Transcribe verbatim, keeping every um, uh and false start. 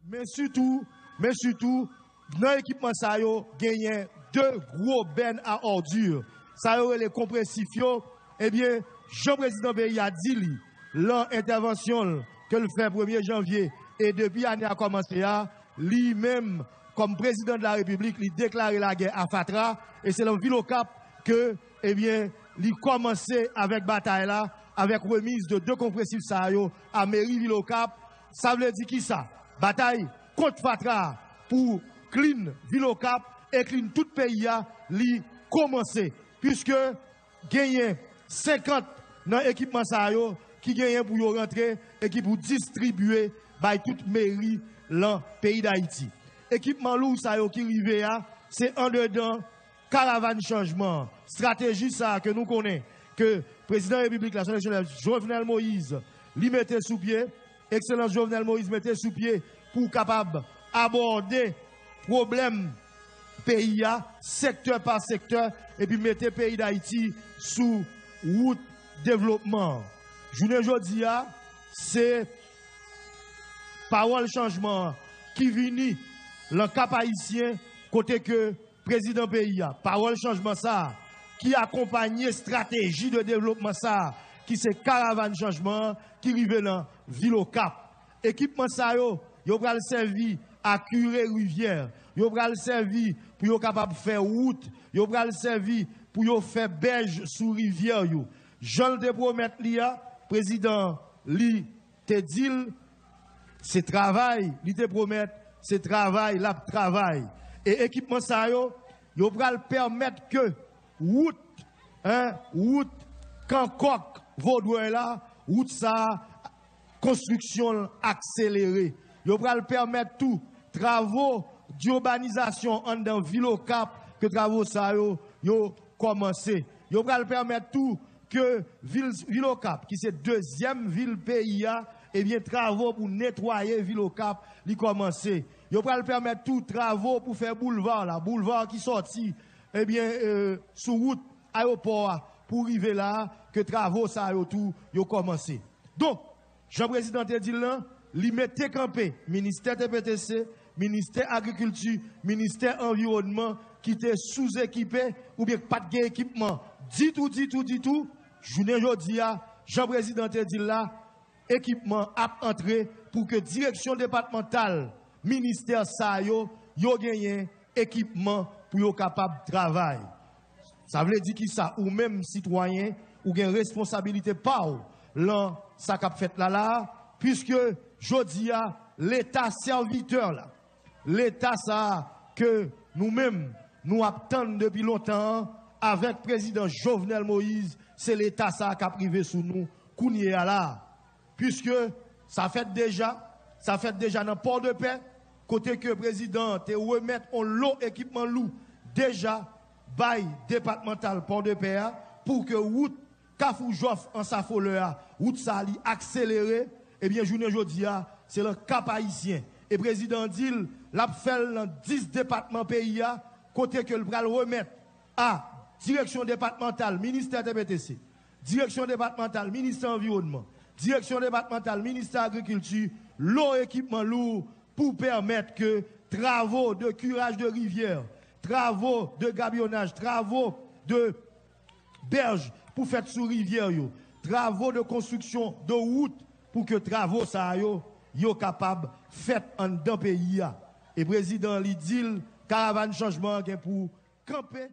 Men sitou, men sitou, nan ekipman sa yo, genyen de gwo bèn a òdi. Sa yo rele konpresif yo, ebyen, jan prezidan peyi a di li, lan entèvansyon l ke l fè premye janvye, e depi ane a kòmanse a, li menm, kòm prezidan de la repiblik, li deklare lagè a fatra, e se lan vil Okap ke, ebyen, li kòmanse avèk batay la, avèk remiz de de konpresif sa yo a meri vil Okap. Sa vle di kisa? Batay kont fatra pou klin vil Okap e klin tout peyi a, li kòmanse. Piske genyen senkant nan ekipman sa yo ki genyen pou yo rantre e ki pou distribye bay tout meri lan peyi Dayiti. Ekipman lou sa yo ki rive a, se andedan karavàn chanjman, estrateji sa ke nou konnen ke prezidan repiblik la, son ekselans Jovenel Moïse, li mete sou pye, ekselans Jovenel Moïse mete sou pye pou kapab abòde pwoblèm peyi a, sektè pa sektè, epi mete peyi Dayiti sou wout devlopman. Jounen jodi a, se pawòl chanjman ki vini lan Kap Ayisyen, kote ke prezidan peyi a, pawòl chanjman sa a, ki akonpanye estrateji de devlopman sa a, ki se karavàn chanjman an, ki rive lan vil Okap. Ekipman sa yo, yo pral sèvi a kire rivyè, yo pral sèvi pou yo kapab fè wout, yo pral sèvi pou yo fè bèj sou rivyè yo. Jan l te pwomèt li a, prezidan li te di l, se travay, li te pwomèt, se travay, l ap travay. E ekipman sa yo, yo pral pèmèt ke wout, en, wout Kan Kòk Vodwen la, wout sa a, konstriksyon l akselere. Yo pral pèmèt tou travo dibanizasyon anndan vil Okap, ke travo sa yo, yo kòmanse. Yo pral pèmèt tou ke vil, vil Okap, ki se dezyèm vil peyi a, ebyen, travo pou netwaye vil Okap, li kòmanse. Yo pral pèmèt tou travo pou fè boulva la, boulva ki sòti, ebyen, e, sou wout ayewopò a pou rive la a, ke travo sa yo tou, yo kòmanse. Donk, jan prezidan te di l lan, li mete kanpe ministè T P T C, ministè agrikilti, ministè anviwònman, ki te souzekipe oubyen ki pa t gen ekipman ditou, ditou, ditou. Jounen jodi a, jan prezidan te di l la, ekipman ap antre pou ke direksyon depatmantal ministè sa yo, yo genyen ekipman pou yo kapab travay. Sa vle di kisa? Ou menm sitwayen, ou gen responsabilite pa w lan sa k ap fèt la la a, piske jodi a, Leta sèvitè la, Leta sa a ke nou menm, nou ap tann depi lontan an, avèk prezidan Jovenel Moïse, se Leta sa a k ap rive sou nou kounye a la a. Piske sa fèt deja, sa fèt deja nan Pòdepè, kote ke prezidan an te remèt on lo ekipman lou deja bay depatmantal Pòdepè a, pou ke wout Kafou Jòf Ansafolè a, wout sa a li akselere, ebyen, jounen jodi a, se lan Kap Ayisyen. E prezidan an di l, l ap fè l lan dis depatman peyi a, kote ke l pral remèt a direksyon depatmantal ministè T P T C, direksyon depatmantal ministè anviwònman, direksyon depatmantal ministè agrikilti, lo ekipman lou pou pèmèt ke travo de kiraj de rivyè, travo de gabyonaj, travo de bèj pou fèt sou rivyè yo, travo de konstriksyon de wout, pou ke travo sa yo, yo kapab fèt anndan peyi a. E prezidan an, li di l, karavàn chanjman an gen pou kanpe.